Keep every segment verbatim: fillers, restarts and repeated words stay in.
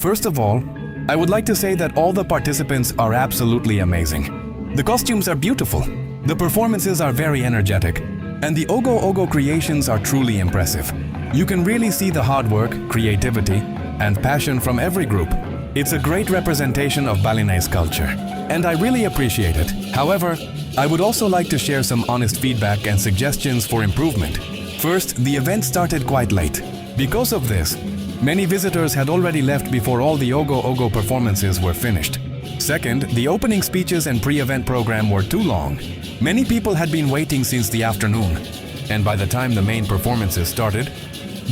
First of all, I would like to say that all the participants are absolutely amazing. The costumes are beautiful, the performances are very energetic, and the Ogo Ogo creations are truly impressive. You can really see the hard work, creativity, and passion from every group. It's a great representation of Balinese culture, and I really appreciate it. However, I would also like to share some honest feedback and suggestions for improvement. First, the event started quite late. Because of this, many visitors had already left before all the Ogo Ogo performances were finished. Second, the opening speeches and pre-event program were too long. Many people had been waiting since the afternoon, and by the time the main performances started,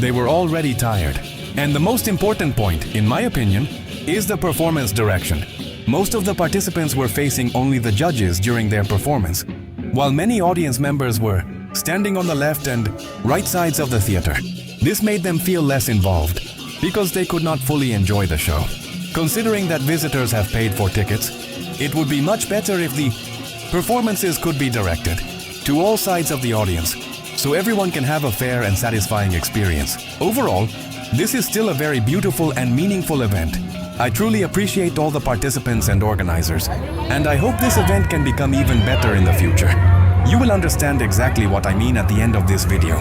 they were already tired. And the most important point, in my opinion, is the performance direction. Most of the participants were facing only the judges during their performance, while many audience members were standing on the left and right sides of the theater. This made them feel less involved because they could not fully enjoy the show. Considering that visitors have paid for tickets, it would be much better if the performances could be directed to all sides of the audience so everyone can have a fair and satisfying experience. Overall, this is still a very beautiful and meaningful event. I truly appreciate all the participants and organizers, and I hope this event can become even better in the future. You will understand exactly what I mean at the end of this video.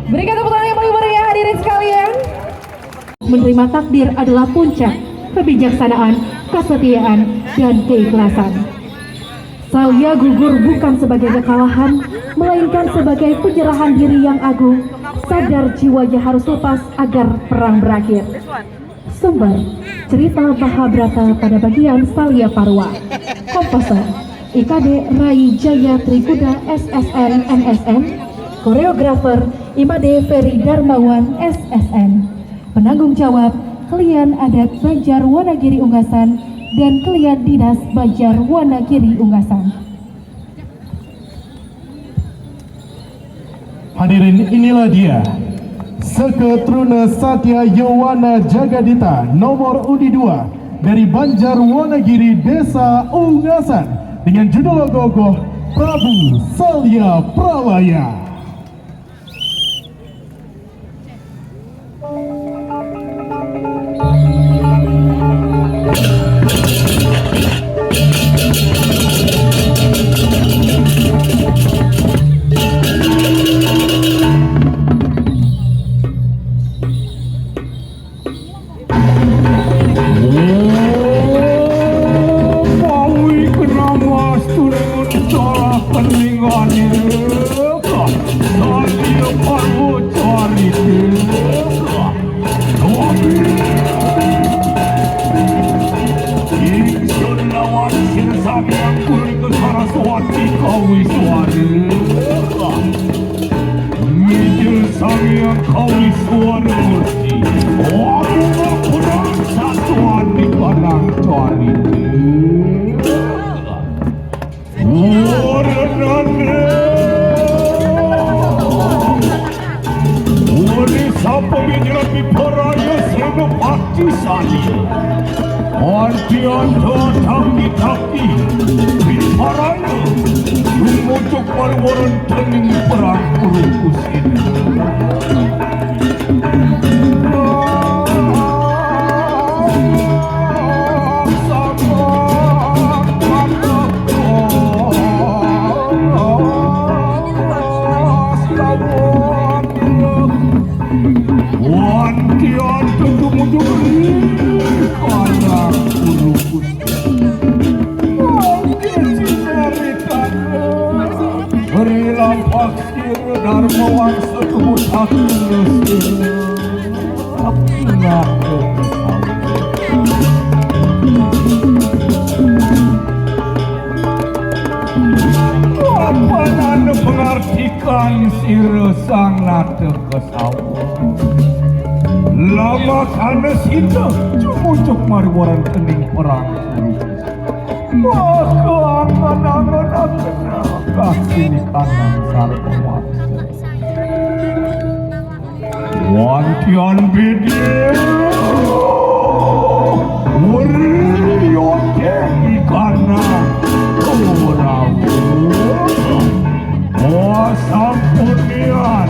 Berikan tepuk tangan yang paling meriah, hadirin sekalian. Menerima takdir adalah puncak kebijaksanaan, kesetiaan, dan keikhlasan. Salia gugur bukan sebagai kekalahan, melainkan sebagai penyerahan diri yang agung. Sadar jiwanya harus lepas agar perang berakhir. Sumber, cerita Mahabharata pada bagian Salia Parwa. Komposer, I K D Rai Jaya Trikuda S S N M S M. Koreografer, Imade Ferry Darmawan S S N. Penanggung jawab, Klian Adat Banjar Wonogiri Ungasan dan Klian Dinas Banjar Wonogiri Ungasan. Hadirin, inilah dia, Seke Truna Satya Yowana Jagadita, nomor undi dua, dari Banjar Wonogiri, Desa Ungasan, dengan judul ogoh-ogoh Prabu Salya Pralaya. Mijil Samya Kawi Suara Murti. Aku perang satuan di padang cari. Uri sapa minyrat di paraya Senopati Salya. Antian datang-datang, biparana, sumujuk marwaran dening perang kurukus ini. Wan kian tujuh-tujuh anak kurukus. Mungkin si Ri lampak sir Dharma Wangsa tubuh satu sir. Aku ngaku. Apa nanda pengartikan sira sang nata kesawa? Lama kana sita jumujuk mariwaran kening perang suruh. Maka angan-angan aku kini kanang sarwa. Wantian bidi. Weri yote ikana. Ora. Oh, sampunian.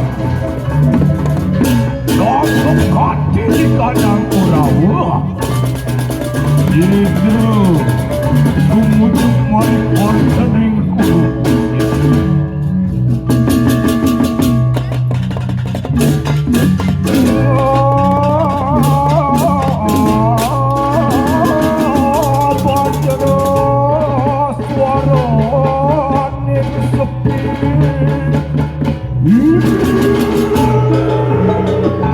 Dosok kati ikana ora. Iku. Sumujuk mari konsening kudu.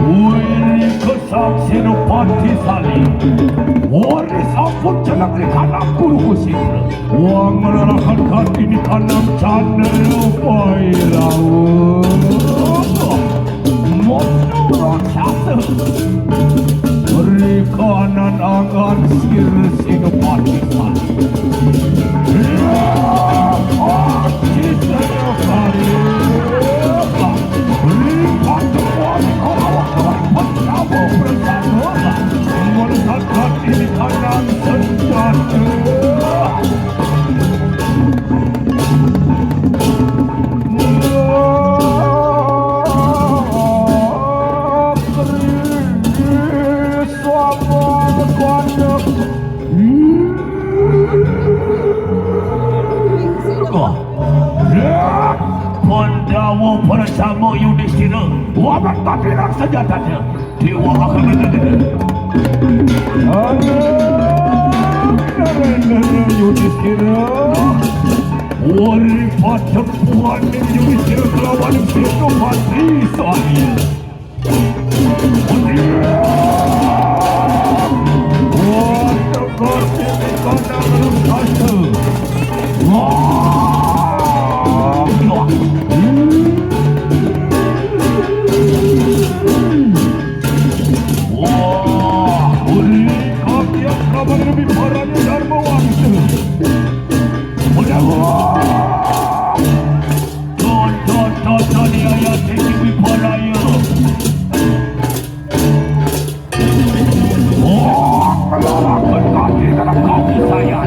Wih, kesang Senopati Sali. Wari sampun jeneng ri kanang guru kusitra. Wong nglarahaken Kartini kanang candra pairawa. Mondo raksasa. Ri kanan angan sira Senopati Sari. Citra Sari. Ri paduka ora kalah Pandawa bersama. Melekat Kartini kanang senjata. Pandawa bersama Yudhistira. Wabat patirang senjatanya. Dewa akan menjadi. Yudhistira. Wari patempuhan Yudhistira kelawan Senopati Sari. Wah, tegar sini kandang raksasa. Wah. Wah, uri kami yang kabar lebih parahnya Dharma Wangsa. Udah, wah. Tonton, tonton, ya, ya, tinggi wibaraya. Oh, keluarkan kaki dalam kaki saya.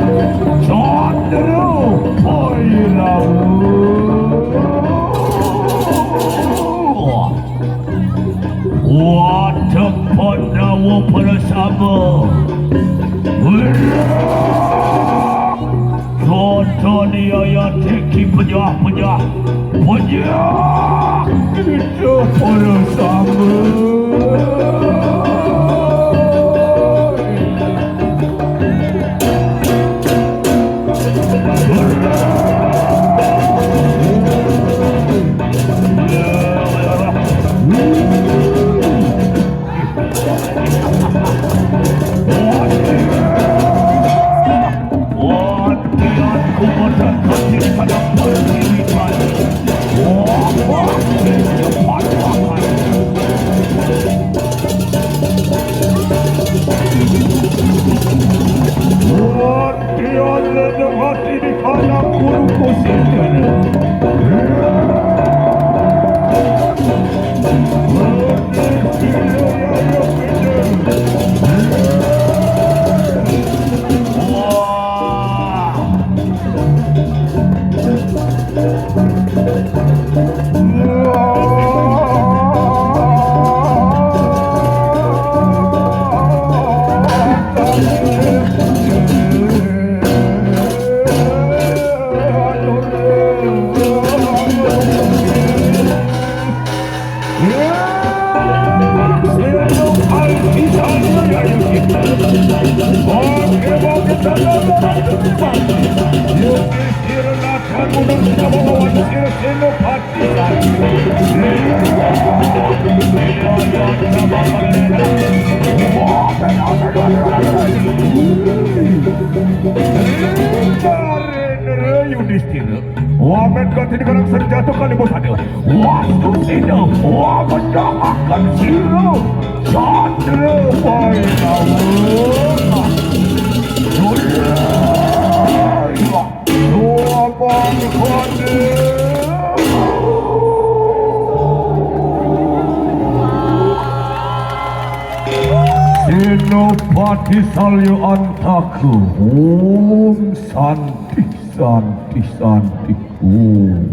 Candra Pairawa. Wadhep Pandawa bersama. Tonton ya, ya, teki penyah-penyah. Penyah kita bersama. Yudhistira, wamen kati dikarang senjata kali bos ada. Wastu sida, wamen akan sira. Chandra Painawa. Surya. Dua pangkon. Senopati Salya Antaka. Om Santi, Santi, Santi. Om.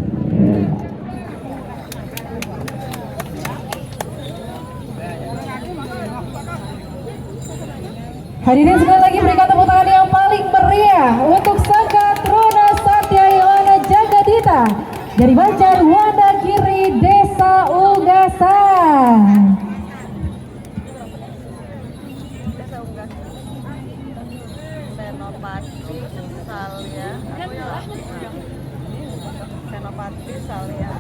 Hadirin sekali lagi berikan tepuk tangan yang paling meriah untuk Sangga Truna Satya Yowana Jagadita dari Banjar Wonogiri, Desa Unggasan. Senopati Salya. Senopati Salya.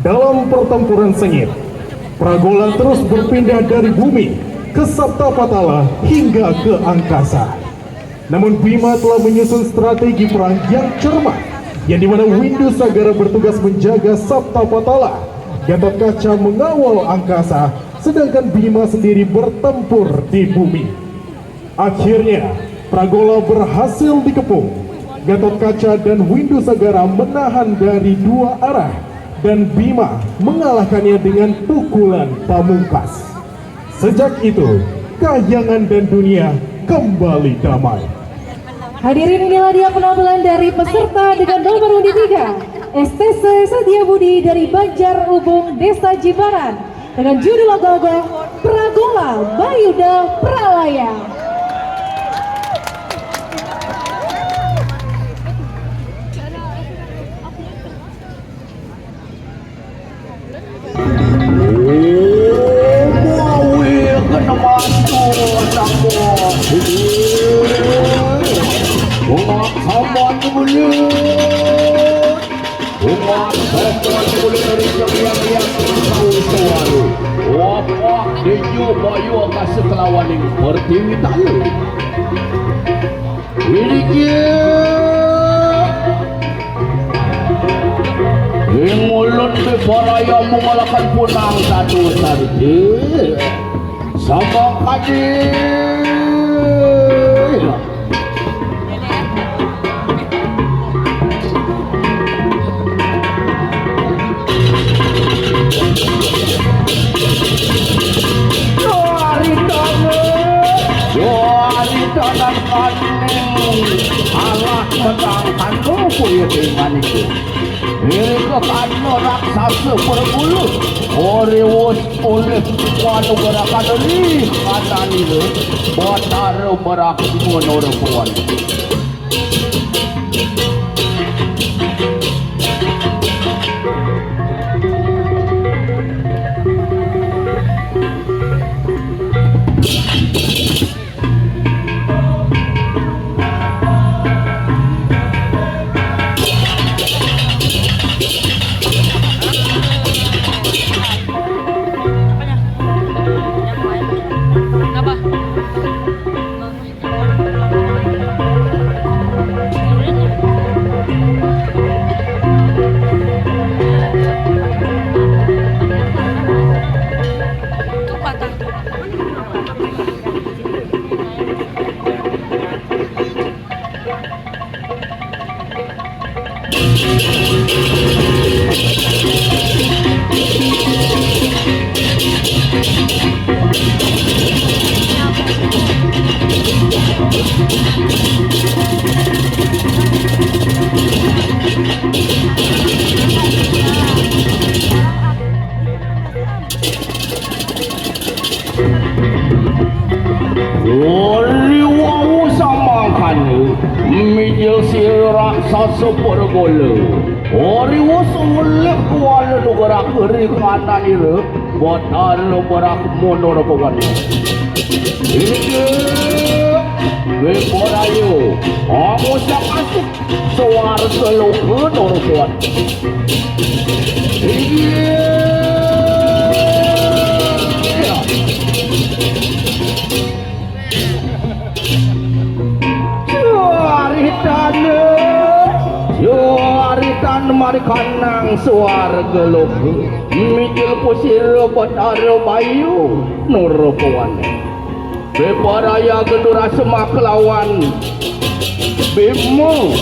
Dalam pertempuran sengit, Pragola terus berpindah dari bumi ke Sapta Patala hingga ke angkasa. Namun Bima telah menyusun strategi perang yang cermat, yang dimana Windu Sagara bertugas menjaga Sapta Patala, Gatot Kaca mengawal angkasa, sedangkan Bima sendiri bertempur di bumi. Akhirnya, Pragola berhasil dikepung. Gatot Kaca dan Windu Sagara menahan dari dua arah, dan Bima mengalahkannya dengan pukulan pamungkas. Sejak itu, Kahyangan dan dunia kembali damai. Hadirin, inilah dia penampilan dari peserta dengan nomor undi tiga, S T C Setia Budi dari Banjar Ubung, Desa Jimbaran, dengan judul lagu-lagu Pragola Bayuda Pralaya. Umat sahabat mulia. Umat sahabat mulia dari yang yang tahu suara. Apa dia bayu angkasa kelawan yang pertiwi tahu. Ini dia. Ing ulun di balaya mung ngalakan punang satu sarti. Sabang kadi. Dari tanah, dari tanah kaning, alah menang tanpa kuya dengan itu. Iri kekadna raksasa pergulu, oriwus oleh wanu gerakan ri kanan ira, Batara Brahmana ora kuat. Ri wau samangkana, mijil sira raksasa pargala. Ri wus ulih kuala nugrah ri kananira, Batara Brahmana Rupawani. Inggih, Beporaya, amusak asik. Swarga loka nurun. Iya. Caritane, caritane mari kanang swarga loka. Mijil pusira Batara Bayu Nurpawan. Beparaya gendu rasa makelawan Bima.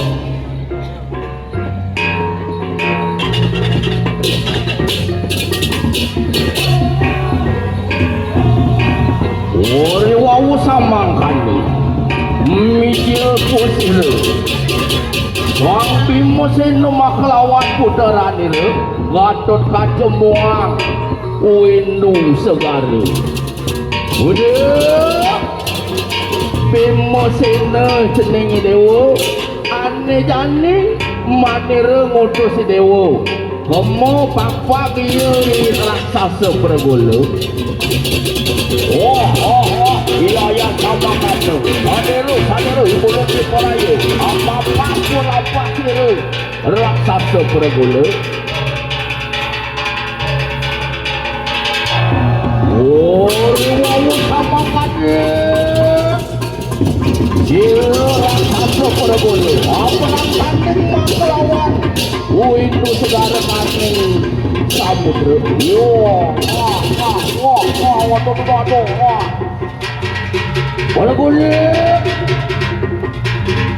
Ri wau samangkana, mijil pusira Sang Bima Sena makelawan putranira, Gatotkaca muang Windu Segara. Uduh, Bima Sena cening dewa, ane jani manira ngutus dewa. Kema papa iya ri raksasa pergula. Oh, oh, oh, iya, iya, sama kata. Sadiru, sadiru, ibu lagi peraya. Apa-apa pun apa kira raksasa pergula. Oh, ri wau samangkana. Sira raksasa pargala, apa nang tanding makelawan Windu Segara Maning Samudra. Wah, wah, wah, wah, wah, waduh, waduh, wah. Pargala.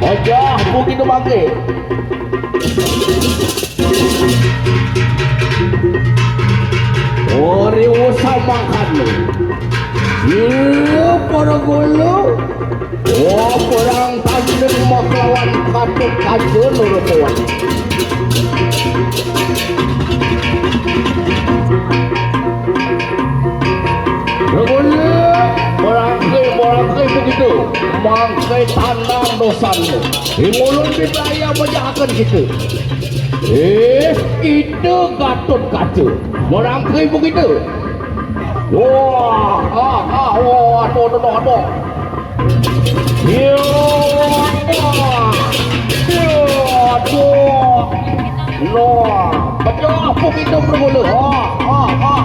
Aja, mungkin tu bangkit. Ri wau samangkana. Iya, pargala. Oh, perang tanding makelawan Gatotkaca Nurpawan. Pargala, barangke, barangke begitu. Mangke tandang dosanmu. Ri ngulun pidaya majahaken kita. Eh, kita Gatotkaca. Barangke begitu. Wah, ah, ah, wah, aduh, aduh, aduh, aduh. Ya, ya, aduh. Loh, pecah pun kita bermula. Ha, ha, ha.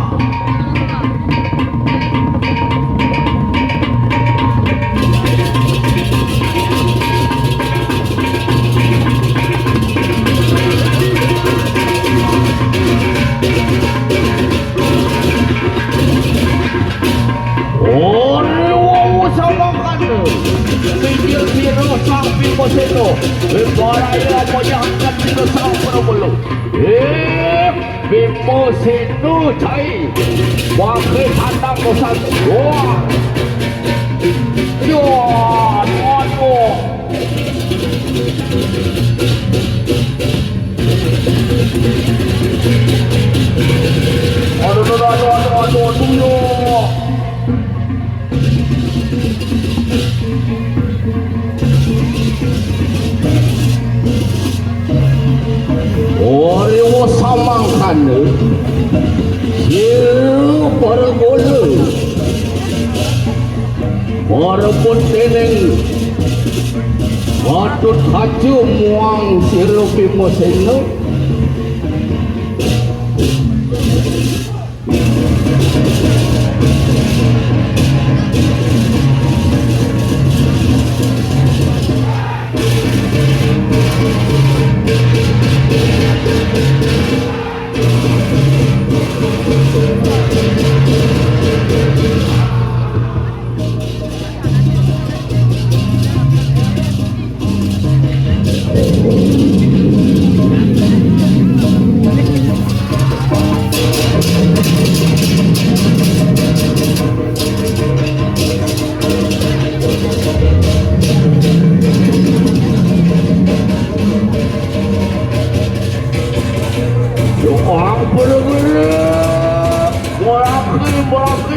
Ora wau samangkana. Mijil sira Sang Bima Sena. Beparaya majahaken sira Sang Parabala. Eh, Bima Sena cai. Pakai tandang dosan. Wah. Yo, aduh. Aduh, aduh, aduh, aduh, aduh, aduh, yo. Ora wau samangkana, sira pargala. Parebut dening Gatotkaca muang sira Bima Sena.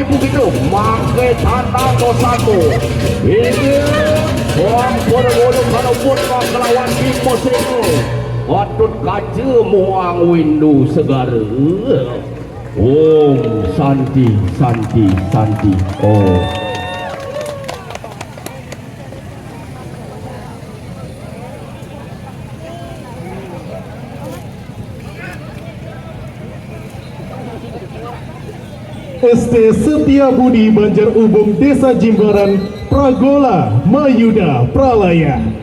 Begitu, mangke tandang dosaku. Ini, Wong Purwono kalau pun kelawan Bimo Seno. Patut kaja muang windu segara. Om Santi, Santi, Santi. Oh. S T Setia Budi Banjar Ubung Desa Jimbaran, Pragola Mayuda Pralaya.